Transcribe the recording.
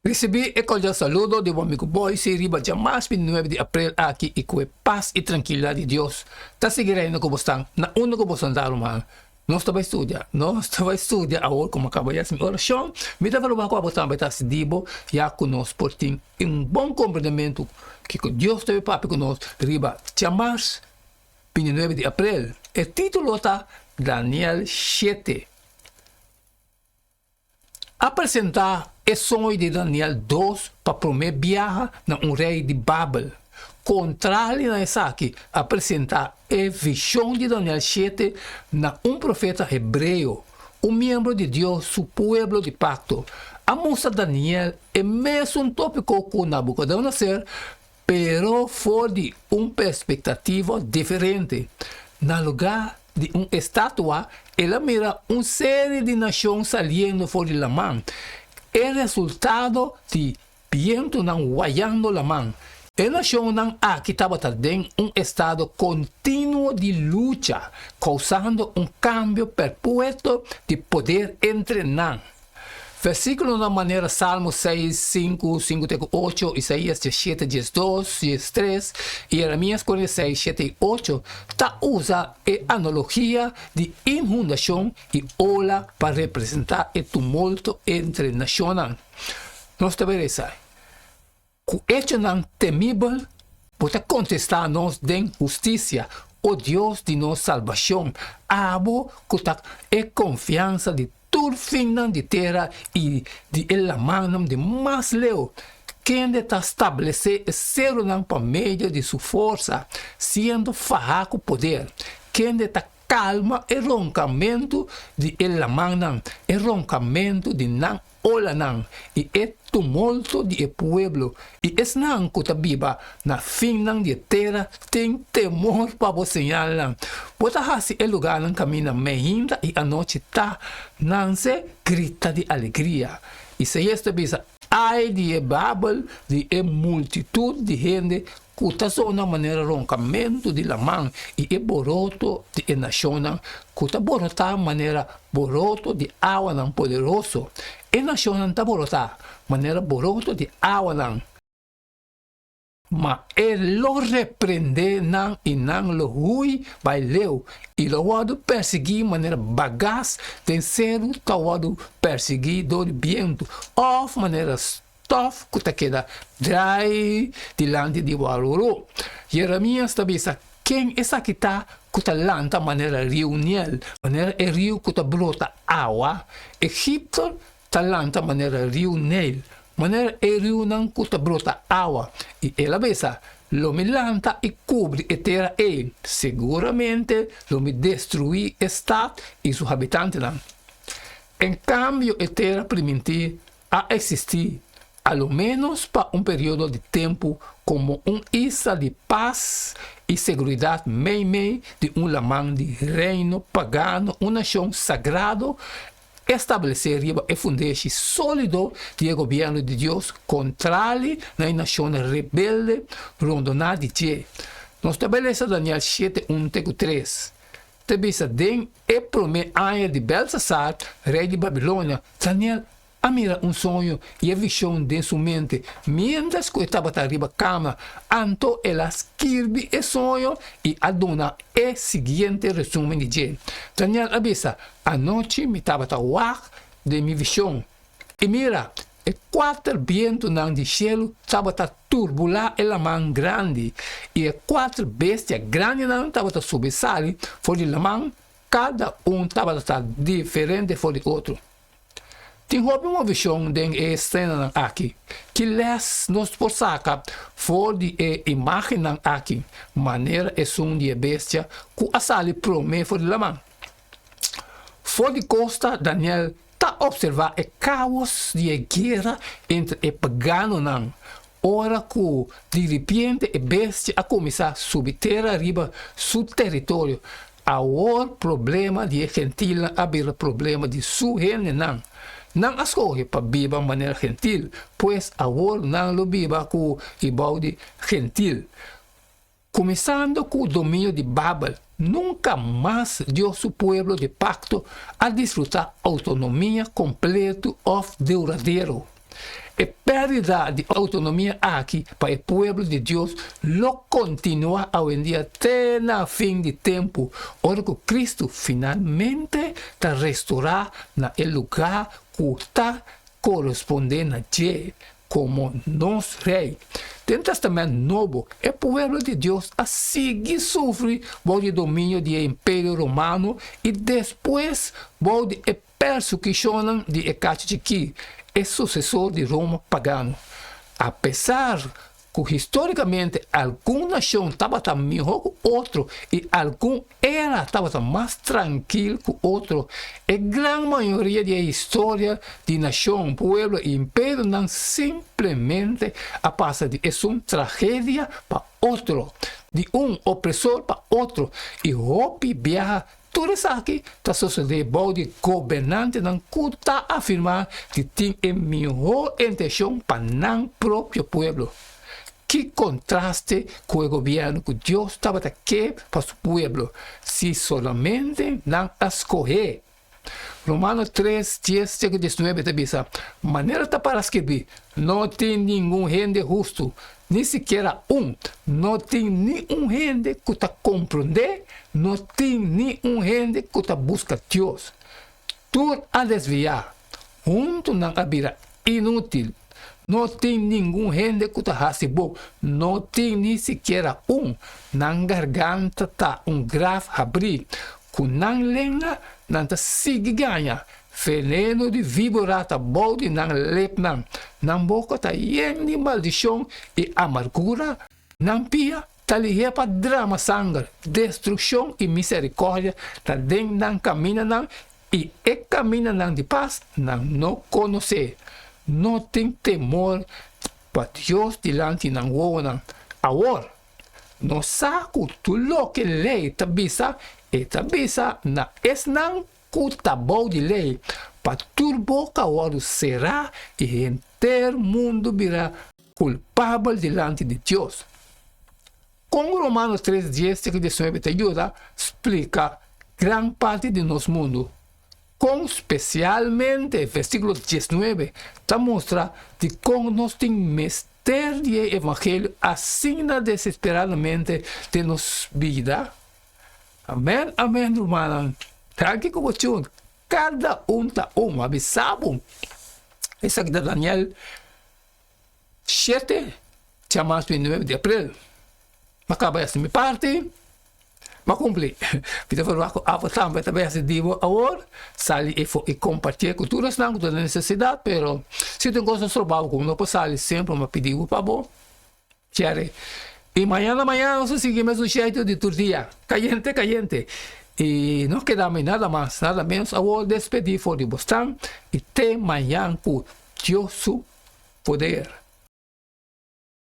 Risibí e kordial saludo di bo amigu Boyce riba djamas 29 di aprel aki i ku e pas i trankilidat di Dios ta sigui reina ku bo stan na unda ku bo santa ruman. Nos ta bai studia, nos ta bai studia awor ku mi a kaba di hasi mi orashon. Mi ta proba ku abo tambe ta hasi di bo ya ku nos por tin un bon komprendementu kiko Dios ta bai papia ku nos riba djamas 29 di aprel. E titulo ta Daniel shete. A presentá e soño di Daniel dos pa promé biaha na un rei di Babel. Kontrali na esaki, a presentá e vishon di Daniel shete na un profeta hebreo, un miembro di Dios su pueblo di pakto. A mustra Daniel e mesun tópiko ku Nabukodonosor, pero for di un perspektativa diferente. Na lugá di un estatua, el a mira un seri di nashon saliendo for di laman, e resultado di bientunan wayando laman. E nashonnan aki tabata den un estado kontinuo di lucha, kousando un kambio perpueto di poder entre nan. Versíkulonan manera Salmo seis, sinku, sinku te ku ocho, Isaías diesshete, diesdos, diestres i Jeremías 46, shete i ocho ta usa e analogia di inundashon i ola pa representá e tumulto entre nashonnan. Nos ta bira esei. Ku echonan temibel bo ta kontestá nos den hustisia, o Dios di nos salbashon, abo ku ta e konfiansa di tur finnan di tera i di e lamannan di mas leu, kende ta stablesé e serunan pa medio di su forsa, siendo fahá ku poder, kende ta kalma e ronkamentu di e lamannan, e ronkamentu di nan olanan i e tumulto di e pueblo, i esnan ku ta biba na finnan di e tera tin temor pa bo señalnan. Bo ta hasi e lugánan kaminda meinda i anochi ta nanse grita di alegria. Isaías ta bisa, Ai di e Babel, di e multitut di hende ku ta zona manera ronkamentu di laman, i e boroto di e nashonnan ku ta borotá manera boroto di awanan poderoso. E nashonnan ta borotá manera boroto di awanan. Ma e lo reprendé nan i nan lo hui bai leu, i lo wòrdu persiguí manera bagas den seru ta wòrdu persiguí dor di bientu, òf manera Stof ku ta keda drai dilanti di waruru. Jeremias ta bisa, Ken esaki ta ku ta lanta manera riu Niel, manera e riu ku ta brota awa? Egipto ta lanta manera riu Neil, manera e riunan ku ta brota awa. I el a bisa, Lo mi lanta i kubri e tera ei, seguramente lo mi destruí e stat i su habitantenan. En kambio e tera primintí a eksistí, a lo ménos pa un periodo di tempu, komo un isla di pas i seguridat meimei di un laman di reino pagano, un nashon sagrado establesé riba e fundeshi sólido di e gobièrnu di Dios kontrali na e nashonnan rebelde rondoná di dje. Nos ta bai lesa Daniel shete un te ku tres. Ta bisa, Den e promé aña di Belsasar, rei di Babilonia, Daniel a mira un soño i e vishon den su mente miéntras ku e tabata riba kama. Anto el a skirbi e soño i a duna e siguiente resumen di dje. Daniel a bisa, Anochi mi tabata wak den mi vishon, i mira, e kuater bientunan di shelu tabata turbulá e laman grandi, i e kuater bestia grandinan tabata subi sali for di laman, kada un tabata ta diferente for di otro. Tin hopi movishon den e esenanan aki. Ki lès nos por saka for di e imágennan aki, manera esun di e bestia ku a sali promé for di laman? For di kosta Daniel ta opservá e káos di e guera entre e paganonan ora ku diripiente e bestia a kuminsá subi tera riba su teritorio. Awor problema di e gentilnan a bira problema di su hendenan. Nan a skohe pa biba manera gentil, pues awor nan lo biba ku i bou di gentil. Kuminsando ku dominio di Babel, nunka mas Dios su pueblo di pakto a disfrutá outonomia kompletu òf duradero. E pèrdida di outonomia aki pa e pueblo di Dios lo kontinuá awendia te na fin di tempu, ora ku Kristu finalmente ta restorá na e lugá ku ta korespondé na dje komo nos Rei. Den Tèstamènt Nobo, e pueblo di Dios a sigui sufri bou di dominio di e Imperio Romano i despues bou di e Persekushonnan di e kachu chikí, e susesor di Roma pagano. Apesar ku histórikamente algun nashon tabata mihó ku otro i algun era tabata mas trankil ku otro, e gran mayoria di e historia di nashon, pueblo i imperionan simplemente a pasa di esun tragedia pa otro, di un opresor pa otro i hopi biaha Tur esaki ta sosodé bou di gobernantenan ku ta afirmá di tin e mihó intenshon pa nan propio pueblo. Ki kontraste ku e gobièrnu ku Dios tabata ke pa su pueblo, si solamente nan a skohé! Romano tres, dies te ku diesnuebe ta bisa, Manera ta para skirbí, No tin ningun hende hustu, ni sikiera un, no tin ni un hende ku ta komprondé, no tin ni un hende ku ta buska Dios. Tur a desviá, huntu nan a bira inútil. No tin ningun hende ku ta hasi bon, no tin ni sikiera un. Nan garganta ta un graf habrí, ku nan lenga nan ta sigui gaña. Veneno di víbora ta bou di nan lepnan, nan boka ta yen di maldishon i amargura, nan pia ta lihé pa drama sanger, destrukshon i miserikòrdia ta den nan kamindanan i e kamindanan di pas nan no konosé. No tin temor pa Dios dilanti nan wowonan. Awor, nos sa ku tur loke lei ta bisa, e ta bisa na esnan ku ta bou di lei, pa tur boka wòrdu será i henter mundu bira kulpabel dilanti di Dios. Kon Romanos tres dies te ku diesnuebe ta yuda splika gran parti di nos mundu? Kon spesialmente versíkulo diesnuebe ta mustra dikon nos tin mester di e evangelio asina desesperadamente den nos bida? Amen amen rumannan danki ku bo tune kada un ta un a bisa bo esaki ta Daniel shete djamas 29 di april mi a kaba hasi mi parti mi a kumpli mi ta verwagt ku abo tambe ta bay hasi di bo awor sali efo i kompartié ku tur esnan ku ta den nesesidat pero si tin kos ta stroba bo ku bo no por sali semper mi a pidi bo pa bo Chere. Y mañana mañana nos ta sigui mesun sheitu di tur dia. Cayente cayente. Y no keda mi nada mas nada menos awor despedi for di bosnan y te mañan cu Dios su poder.